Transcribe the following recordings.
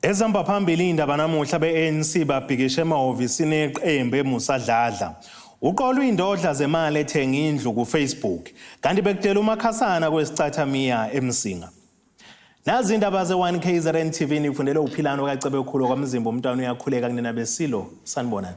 Ezihamba phambili indaba namuhla, be-ANC babhikishe emahhovisini eqembu eMusa Dladla. Uqolwe indodla zemali ethenga indlu ku-Facebook, kanti bekutshela umakhasana kwesicathamiya eMsinga. Nazi indaba ze-1 KZN TV, nifundele uPhilani okaCebekhulu kwaMzimba. Umntwana uyakhuleka kunina besilo. Sanibonani.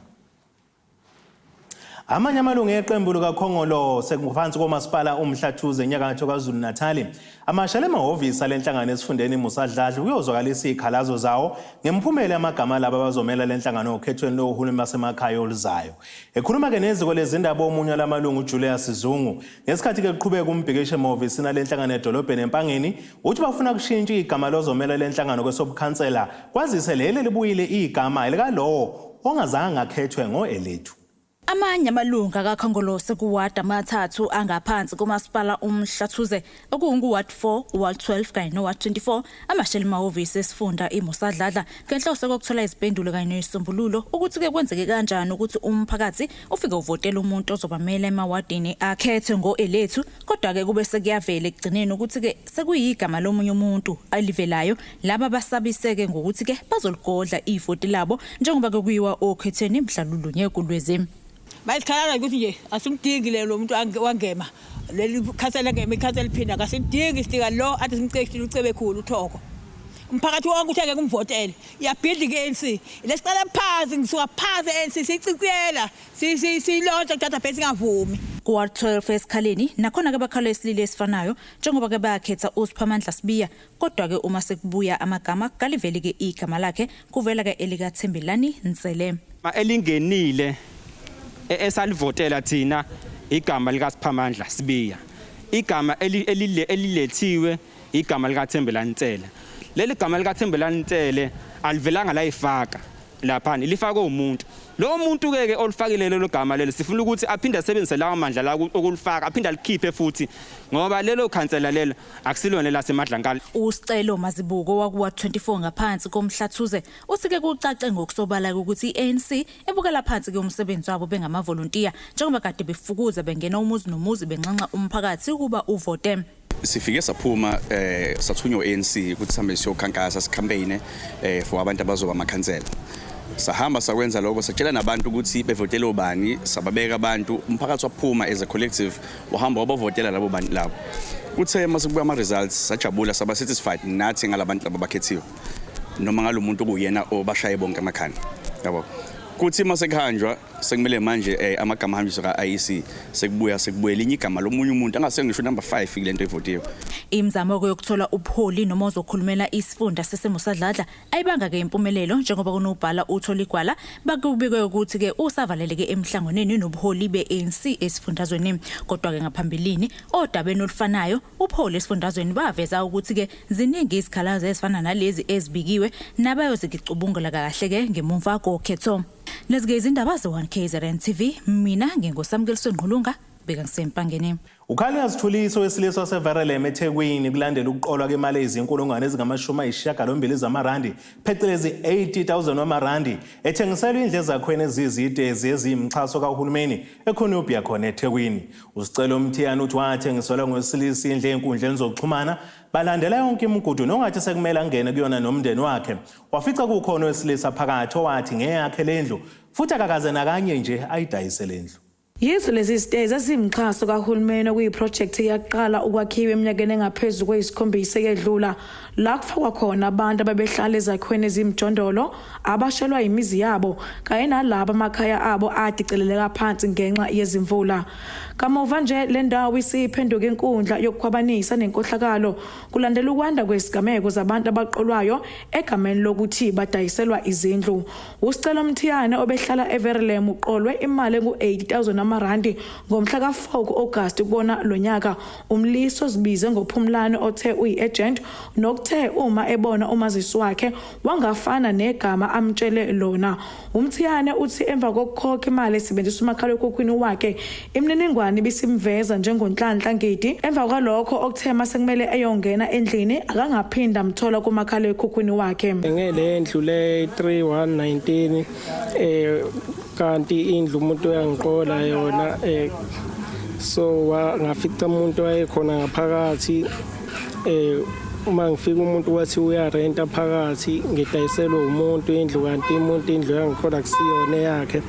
Amanye amalungu eqembu likaKhongolose ngaphansi komasipala uMhlathuze enyakatho KwaZulu-Natali amashele emahhovisi alenhlangano esifundeni iMusa Dladla ukuyozwakalisa izikhalazo zawo ngemphumela yamagama laba abazomela lenhlangano okhethweni lohulumeni basemakhaya oluzayo. Ekhuluma-ke neziko lezindaba omunye walamalungu uJulius Zungu ngesikhathi-ke kuqhubeka umbhikisho emahhovisini alenhlangano edolobheni eMpangeni, uthi bafuna kushintshe igama lozomela lenhlangano kwesobukhansela kwazise leli libuyile igama elikalowo ongazange akhethwe ngo-elethu. Amanye amalungu kaKhongolose kuward amathathu angaphansi komasipala uMhlathuze, okungu-ward 4, ward 12 kanye no-ward 24, amashela emahhovisi esifunda iMusa Dladla ngenhloso yokuthola izimpendulo kanye nezisombululo ukuthi-ke kwenzeke kanjani ukuthi umphakathi ufike uvotela umuntu ozobamela emawadini akhethwe ngo-elethu, kodwa-ke kube sekuyavela ekugcineni ukuthi-ke sekuyigama lomunye umuntu alivelayo. Laba basabiseke ngokuthi-ke bazoligodla ivoti labo njengoba-ke kuyiwa okhethweni mhla lulunye kuLwezi. Bayisikhalala ukuthi nje asimdingi lelo muntu wangema leli khansela, ngema ikhansela liphinda, akasimdingi, sidinga lo athi simcekisile uCebekhulu uThoko. Umphakathi wonke uthe ngeke umvotele, iyabhidlika i-ANC. Lesiqala phansi, ngisuka phansi e-ANC, siyiciciyela, siyilontsha ku-database, singavumi. Ku-ward 12 eSikhaleni nakhona-ke bakhala isililo esifanayo njengoba-ke bakhetha uSiphamandla Sibiya, kodwa-ke uma sekubuya amagama kaliveli-ke igama lakhe, kuvela-ke elikaThembelani Nsele. Elingenile esalivotela thina igama likaSiphamandla Sibiya, igama elilethiwe igama likaThembelani Nsele. Leli gama likaThembelani Nsele alivelanga layifaka laphana, lifakwe umuntu. Lowo muntu ke olifakile lelo gama lelo, sifuna ukuthi aphinde asebenzise lawo mandla la okulifaka, aphinde alikhiphe futhi, ngoba lelo khansela lelo akusilona laseMadlankala. USicelo Mazibuko wakuwa 24 ngaphansi koMhlathuze uthi-ke kucace ngokusobala ukuthi i-ANC ebukela phansi-ke umsebenzi wabo bengamavolontiya njengoba kade befukuza bengena umuzi nomuzi benxenxa umphakathi ukuba uvote. Sifike saphuma, sathunywa ANC ukuthi sihambe siyokhankasa, sicampaign for abantu abazoba amakhansela. Sahamba, sakwenza lokho, satshela nabantu ukuthi bevotele obani, sababeka abantu. Umphakathi waphuma as a collective, wahamba wabavotela labo bantu labo. Kuthe mase kubuya ama-results, sajabula, saba satisfied nathi ngalabantu laba bakhethiwe noma ngalo muntu okuyena obashaye bonke amakhanda yabo. Kuthi mase kuhanjwa, sekumele manje amagama ahanjiswe ka-IEC, sekubuya sekubuya elinye igama lomunye umuntu angase ngisho number 5 kule nto evotiwe. Imizamo yokuthola ubuholi noma ozokhulumela isifunda saseMusa Dladla ayibanga-ke impumelelo njengoba kunobhala uTholi Gwala bakubikwe ukuthi-ke usavaleleke emhlanganweni nobuholi be-ANC esifundazweni. Kodwa-ke ngaphambilini odabeni olufanayo ubuholi esifundazweni baveza ukuthi-ke ziningi izikhalazo ezifana nalezi ezibikiwe nabayozicubungula kahle-ke ngemumva kokhetho. Lezi-ke izindaba ze-1 KZN TV, mina nginguSamukeliswe Ngqulunga, beka ngiseMpangeni. Ukhale azithulisa owesilisa waseVerulam eThekwini kulandela ukuqolwa kwemali eyizinkulungwane ezingama-80 zamarandi, phecelezi 80,000 wamarandi, ethengiselwa indlu ezakhweni ezizitezi eziyimxhaso kahulumeni eCornubia khona eThekwini. USicelo Mthiyane uthi wathengiselwa ngowesilisa indlu ey'nkundleni zokuxhumana, balandela yonke imigudu nongathi sekumele angene kuyona nomndeni wakhe. Wafica kukhona owesilisa phakathi owathi ngeyakhe le ndlu futhi akakaze nakanye nje ayidayise le ndlu. Yizo lezi zitezi ezimxhaso kahulumeni okuyiphrojekthi eyaqala ukwakhiwa eminyakeni engaphezu kweyisikhombisa eyedlula, la kufakwa khona abantu ababehlala ezakhiweni ezimjondolo, abashelwa imizi yabo kanye nalabo amakhaya abo adiceleleka phansi ngenxa yezimvula. Kamuva nje le ndawo isiphenduka inkundla yokukhwabanisa nenkohlakalo kulandela ukwanda kwezigameko zabantu abaqolwayo egameni lokuthi badayiselwa izindlu. USicelo Mthiyane obehlala eVerulam uqolwe imali engu-80,000 amarandi ngomhla ka-4 ku-August kubona lo nyaka. Umlisa ozibize ngoPhumlani othe uyi-agent nokuthe uma ebona umazisi wakhe wangafana negama amtshele lona. UMthiyane uthi emva kokukhokha imali esebenzisa umakhalekhukhwini wakhe, imininingwane ibisimveza njengoNhlanhla Ngidi. Emva kwalokho okuthe mase kumele eyongena endlini akangaphinda amthola kumakhalekhukhwini wakhe. Ngele ndlu le 3119, kanti indlu umuntu uyangiqola yona, so ngafica umuntu wayekhona ngaphakathi. Uma ngifika umuntu wathi uyarenta phakathi, ngidayiselwe umuntu indlu, kanti umuntu indlu yangikhona kusiyona eyakhe.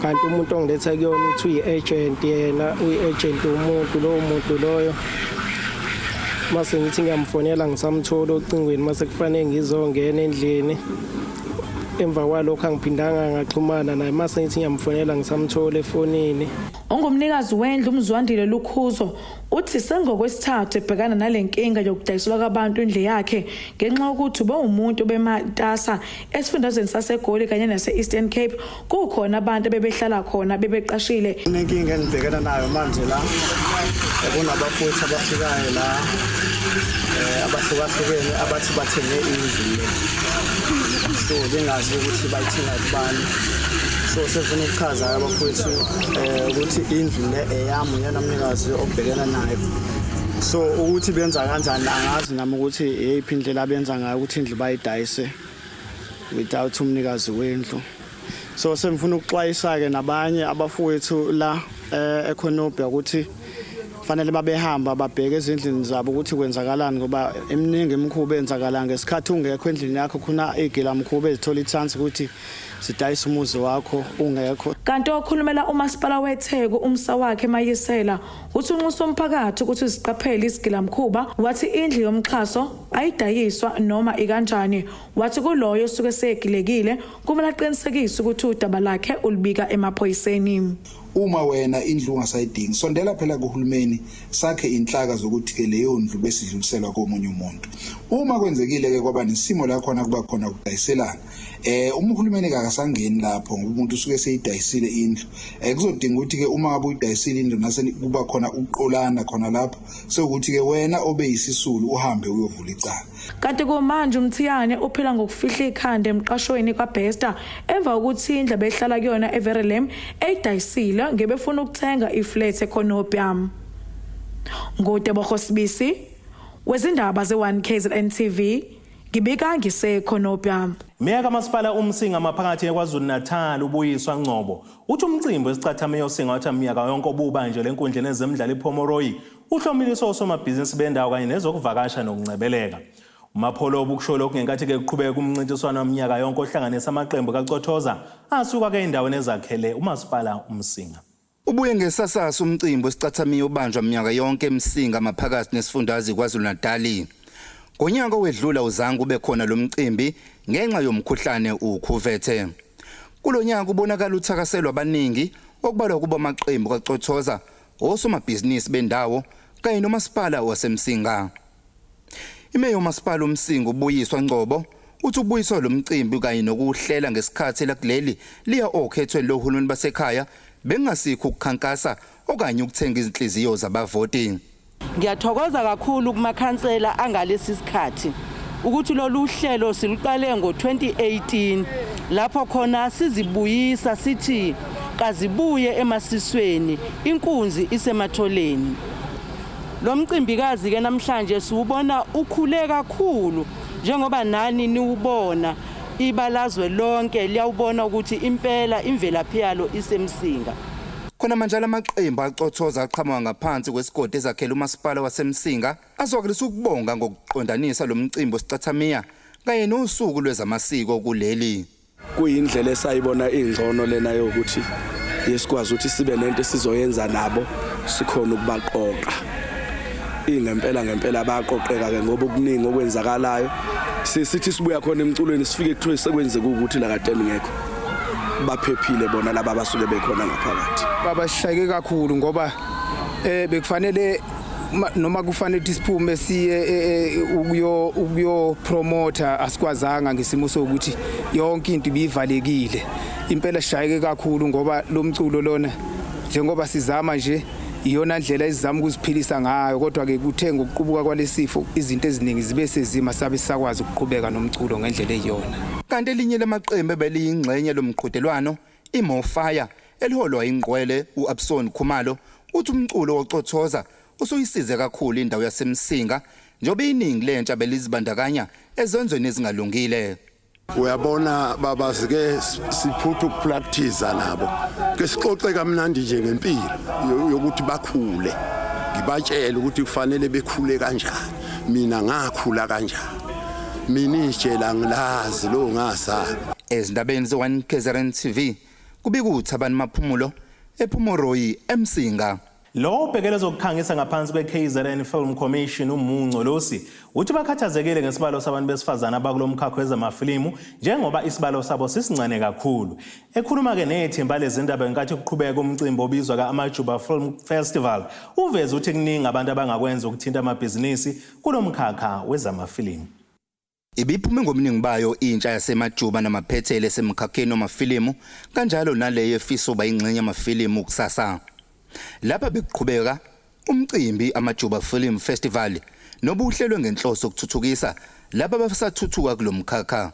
Kanti umuntu ongiletha kuyona uthi uyi-agent, yena uyi-agent umuntu lowo muntu loyo. Mase ngithi ngiyamfonela ngisamthola ocingweni, mase kufanele ngizongena endlini. Emva kwalokho angiphindanga ngaxhumana naye, mase ngithi ngiyamfonela ngisamthola efonini. Ongumnikazi wendlu uMzwandile Lukhuzo uthi sengokwesithathu ebhekana nale nkinga yokudayiselwa kwabantu indlu yakhe ngenxa yokuthi ubewumuntu obematasa esifundazweni saseGoli kanye nase-Eastern Cape, kukhona abantu abebehlala khona bebeqashile. Kunenkinga engibhekana nayo manje la, kunabafowethu abafikayo la abahlukahlukene abathi bathenge indlu le, so bengazi ukuthi bayithenga kubani. So sefuna ukuchaza abafowethu ukuthi indlu le eyami, uyena mnikazi obhekena nayo. So ukuthi benza kanjani angazi nami, ukuthi eyiphi indlela abenza ngayo ukuthi indlu bayidayise without umnikazi wendlu. So sengifuna ukuxwayisa-ke nabanye abafowethu la eCornubia ukuthi fanele babehamba babheke ezindlini zabo ukuthi kwenzakalani, ngoba eminingi imikhuba eyenzakala ngesikhathi ungekho endlini yakho, khona iy'gilamkhuba ezithola i-chance ukuthi zidayise umuzi wakho ungekho. Kanti okhulumela umasipala weTheku uMsawakhe Mayisela uthi unxusa umphakathi ukuthi uziqaphele isigilamkhuba, wathi indlu yomxhaso ayidayiswa noma ikanjani. Wathi kuloyo osuke segilekile kumele aqinisekise ukuthi udaba lakhe ulubika emaphoyiseni. Uma wena indlu ungasayidingi, sondela phela kuhulumeni, sakhe inhlaka zokuthi ke leyo ndlu besidluliselwa komunye umuntu. Uma kwenzekile ke kwaba nesimo la khona kuba khona ukudayiselana, uma uhulumeni akasangeni lapho ngoba umuntu usuke seyidayisile indlu, kuzodinga ukuthi ke uma ngabe uyidayisile indlu nase kuba khona ukuqolana khona lapho, sekuthi ke wena obeyisisulu uhambe uyovula icala. Kanti kumanje uMthiyane uphila ngokufihla ikhanda emqashweni kwaBester emva kokuthi indlu behlala kuyona eVerulam eyidayisile ngebefuna ukuthenga iflat eCornubia. NguTebogo Sibisi wezindaba ze-1 KZN TV, ngibika ngiseCornubia. Meya kamasipala uMsinga maphakathi eKwaZulu Natal uBuyiswa Ngcobo uthi umcimbi wesicathamiya osingathwa minyaka yonke obubanjelwe enkundleni ezemidlalo iPomeroy uhlomuliswa osomabhizinisi bendawo kanye nezokuvakasha nokuncebeleka. UMapholo ubukusho lokhu ngenkathi-ke kuqhubeka umncintiswano waminyaka yonke ohlanganisa amaqembu kacothoza asuka-ke endaweni ezakhele umasipala uMsinga. Ubuye ngesasasa umcimbi wesicathamiya obanjwa minyaka yonke eMsinga maphakathi nesifundazwe KwaZulu-Natali. Ngonyaka owedlula uzange ube khona lo mcimbi ngenxa yomkhuhlane ukhuvethe. Kulo nyaka ubonakala uthakaselwa abaningi, okubalwa kubo amaqembu kacothoza, osomabhizinisi bendawo kanye nomasipala waseMsinga. Imeya yomasipala uMsinga uBuyiswa Ngcobo uthi ubuyiswa lo mcimbi kanye nokuwuhlela ngesikhathi lakuleli liya okhethweni lohulumeni basekhaya bengasikho ukukhankasa okanye ukuthenga izinhliziyo zabavoti. Ngiyathokoza kakhulu kumakhansela angalesi sikhathi ukuthi lolu hlelo siluqale ngo-2018, lapho khona sizibuyisa sithi kazibuye emasisweni, inkunzi isematholeni. Lo mcimbikazi ke namhlanje siwubona ukhule kakhulu, njengoba nani niwubona, ibalazwe lonke liyawubona ukuthi impela imvelaphi yalo iseMsinga. Khona manjalo amaqembu acothoza aqhamuka ngaphansi kwesigodi ezakhele umasipala waseMsinga azwakalisa ukubonga ngokuqondanisa lo mcimbi wesicathamiya kanye nosuku lwezamasiko kuleli. Kuyindlela esayibona ingcono lena yokuthi yesikwazi ukuthi sibe nento esizoyenza nabo, sikhona ukubaqoqa. Ingempela ngempela bayaqoqeka ke, ngoba okuningi okwenzakalayo sithi sibuya khona emculweni sifike kuthiwe sekwenzeka ukuthi la kade ngekho, baphephile bona laba abasuke bekhona ngaphakathi. Babashayeke kakhulu ngoba bekufanele noma kufanele ukuthi siphume siye ukuyo promota, asikwazanga ngesimo sokuthi yonke into ibivalekile. Impela sishayeke kakhulu ngoba lo mculo lona, njengoba sizama nje, iyona ndlela esizama ukuziphilisa ngayo, kodwa ke kuthe ngokuqubuka kwalesifo izinto eziningi zibe sezima, sabe sisakwazi ukuqhubeka nomculo ngendlela eyiyona. Kanti elinye lamaqembu ebeliyingxenye lomqhudelwano, iMofaya, eliholwa ingqwele uAbson Khumalo, uthi umculo wocothoza usuyisize kakhulu indawo yaseMsinga, njengoba iningi lentsha belizibandakanya ezenzweni ezingalungile. Uyabona baba, sike siphutha ukupractice nabo, ke sixoxe kamnandi nje ngempilo yokuthi bakhule, ngibatshele ukuthi kufanele bekhule kanjani. Mina ngakhula kanjani? Mina ijela ngilazi lo ngasala. Ezindabeni ze-1 KZN TV kubika uThabani Maphumulo ePhumoroyi eMsinga. Lo obhekele zokukhangisa ngaphansi kwe-KZN Film Commission uMunco Losi uthi bakhathazekile ngesibalo sabantu besifazane abakulo mkhakha wezamafilimu njengoba isibalo sabo sisincane kakhulu. Ekhuluma-ke nethimba lezindaba ngenkathi kuqhubeka umcimbi obizwa ka-Amajuba Film Festival, uveze ukuthi kuningi abantu abangakwenza ukuthinta amabhizinisi kulo mkhakha wezamafilimu. Ibiphume ngobuningi bayo intsha yaseMajuba namaphethelo esemkhakheni wamafilimu kanjalo naleyo efisa uba ingxenye yamafilimu kusasa. Lapha bekuqhubeka umcimbi Amajuba Film Festival nobuhlelwe ngenhloso yokuthuthukisa laba abasathuthuka kulomkhakha.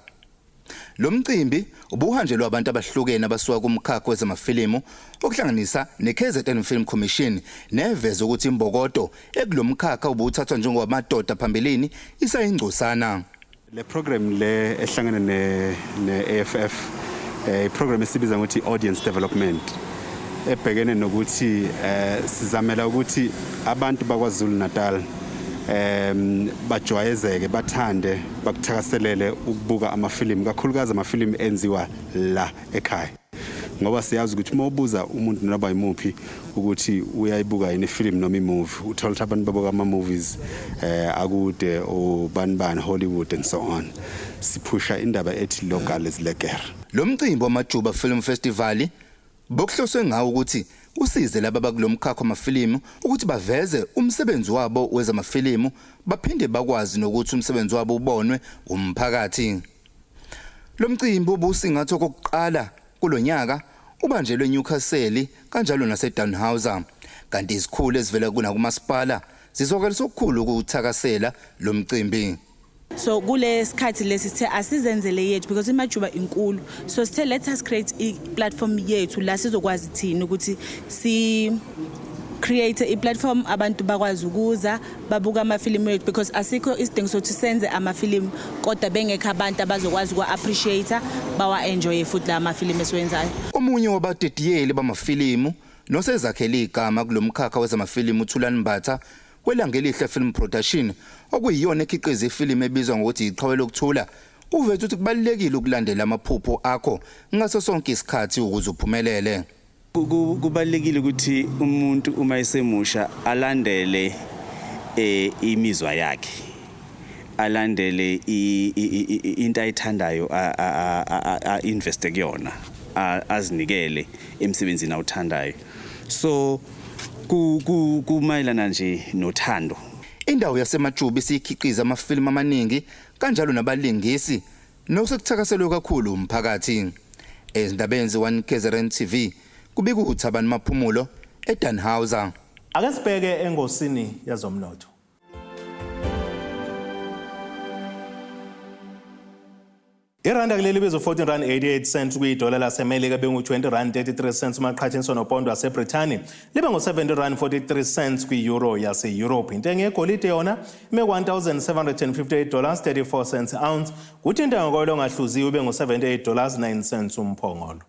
Lo mcimbi ubuhanjelwe abantu abahlukene abasuka kumkhakha wezamafilimu okuhlanganisa neKZN Film Commission neveza ukuthi imbokodo ekulomkhakha ubuthathwa njengowamadoda phambilini isayingcosana. Le program le ehlangene ne ne-AFF eh program esibiza ngokuthi audience development ebhekene nokuthi sizamela ukuthi abantu bakwaZulu Natal bajwayezeke, bathande, bakuthakaselele ukubuka amafilimu, kakhulukazi amafilimu enziwa la ekhaya, ngoba siyazi ukuthi uma ubuza umuntu noma yimuphi ukuthi uyayibuka yini ifilimu noma imovie, uthola ukuthi abantu babuka ama-movies akude, obani bani, Hollywood and so on. Siphusha indaba ethi local is lekker. Lo mcimbi wamaJuba Film Festival bokuhloswe ngawo ukuthi usize laba bakulomkhakha wamafilimu ukuthi baveze umsebenzi wabo wezamafilimu, baphinde bakwazi nokuthi umsebenzi wabo ubonwe umphakathi. Lo mcimbi ubusingathwa okokuqala kulonyaka ubanjelwe eNewcastle kanjalo naseDannhauser, kanti izikhulu ezivela kunakumasipala zizwakalisa okukhulu ukuthakasela lo mcimbi. So kule sikhathi lesi sithe asizenzele yethu because iMajuba inkulu, so sithe let us create i-platform yethu la sizokwazi thina ukuthi si create i-platform abantu bakwazi ukuza babuka amafilimu ethu, because asikho isidingo sokuthi senze amafilimu kodwa bengekho abantu abazokwazi ukuwa-appreciate, bawa-enjoye futhi la amafilimu esiwenzayo. Omunye wabadidiyeli bamafilimu nosezakhele igama kulomkhakha wezamafilimu, uThulani Mbatha weLangelihle Film Production, okuyiyona ekhiqiza ifilimu ebizwa ngokuthi Iqhawe Lokuthula, uveze ukuthi kubalulekile ukulandela amaphupho akho ngaso sonke isikhathi ukuze uphumelele. Kubalulekile ukuthi umuntu uma esemusha alandele imizwa yakhe, alandele into ayithandayo, a investe kuyona, azinikele emsebenzini awuthandayo. So kumayelana nje nothando. Indawo yaseMajuba isiyikhiqiza amafilimu amaningi kanjalo nabalingisi nosekuthakaselwe kakhulu umphakathi. Ezindabeni ze-1 KZN TV kubika uThabani Maphumulo eDannhauser. Ake sibheke engosini yezomnotho. Iranda kuleli bizo 14 rand 88 cents kwidola laseMelika, bengu-20 rand 33 cents uma qhathaniswa nopondo waseBrithani, libe ngu-70 rand 43 cents kwi-euro yase-Europe. Intengo yegolide yona ime 1758 dollars 34 cents ounce, kuthi intengo koyilo ongahluziwe ibe ngu-78 dollars 9 cents umphongolo.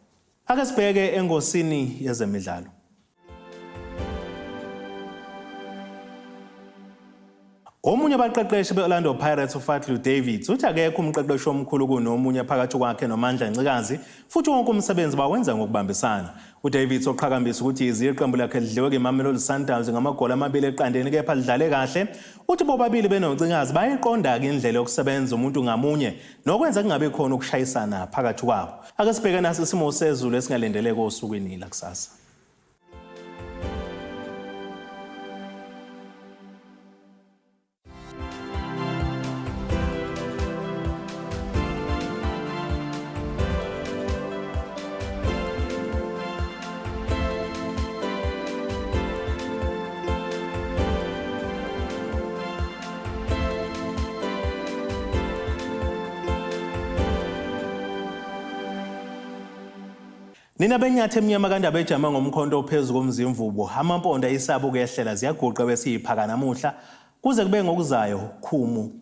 Ake sibheke engosini yezemidlalo. Omunye abaqeqeshi be-Orlando Pirates, uFadlu Davids, uthi akekho umqeqeshi omkhulu kunomunye phakathi kwakhe noMandla Ncikazi, futhi wonke umsebenzi bawenza ngokubambisana. UDavids, oqhakambisa ukuthi yize iqembu lakhe lidliwe kwiMamelodi Sundowns ngamagoli 2-0 kepha lidlale kahle, uthi bobabili benoNcikazi bayiqonda-ke indlela yokusebenza umuntu ngamunye nokwenza kungabi khona ukushayisana phakathi kwabo. Ake sibheke nasi isimo sezulu esingalindeleke osukwini lakusasa. Nina benyathi emnyama kandaba ejama ngomkhonto ophezu komzimvubu, amampondo ayisaba ukuyehlela ziyaguqa bese iphaka namuhla kuze kube ngokuzayo khumu.